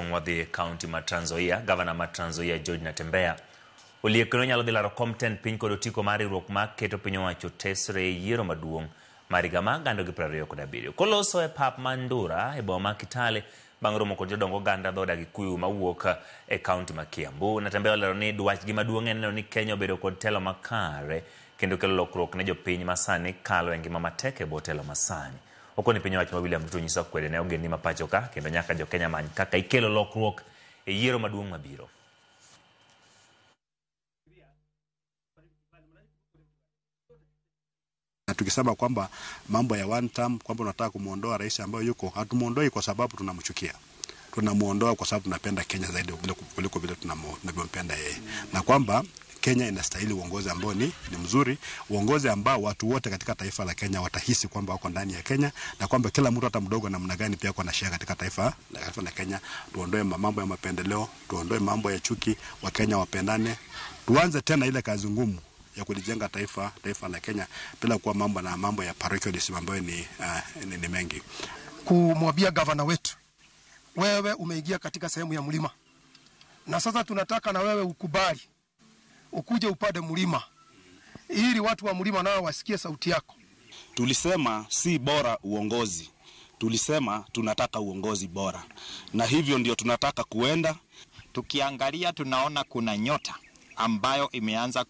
Mokwongo wadhi e kaunti ma Trans Nzoia. Gavana ma Trans Nzoia George Natembeya oliek ni onyalo dhi laro kom tend piny kod otiko mar riwruok ma keto piny owacho tesre e yiero maduong' mar higa mar 2027. Koloso e pap ma Ndura e boma ma Kitale bang' romo kod jodong oganda dhood Agikuyu mawuok e kaunti ma Kiambu. Natembeya olero ni dwachgi maduong' en neno ni Kenya obedo kod telo makare kendo kelo lokruok ne jopiny ma sani kalo e ngima matek e bwo telo masani. Okoni piny owacho ma William Ruto nyiso akwede ne ogendni ma pacho ka kendo nyaka jo-Kenya many kaka ikelo lokruok e yiero maduong' mabiro. Na tukisema kwamba mambo ya one term, kwamba unataka kumuondoa rais ambayo yuko, hatumuondoi kwa sababu tunamchukia. Tunamuondoa kwa sababu tunapenda Kenya zaidi kuliko vile tunavyompenda yeye, na kwamba Kenya inastahili uongozi ambao ni mzuri, uongozi ambao watu wote katika taifa la Kenya watahisi kwamba wako ndani ya Kenya, na kwamba kila mtu hata mdogo namna gani pia ako na share katika taifa la Kenya. Tuondoe mambo ya mapendeleo, tuondoe mambo ya chuki, Wakenya wapendane, tuanze tena ile kazi ngumu ya kulijenga taifa la Kenya bila kuwa mambo na mambo ya parochialism ambayo ni mengi. Kumwambia gavana wetu, wewe umeingia katika sehemu ya mlima, na sasa tunataka na wewe ukubali ukuje upande mlima ili watu wa mlima nao wasikie sauti yako. Tulisema si bora uongozi, tulisema tunataka uongozi bora, na hivyo ndio tunataka kuenda. Tukiangalia tunaona kuna nyota ambayo imeanza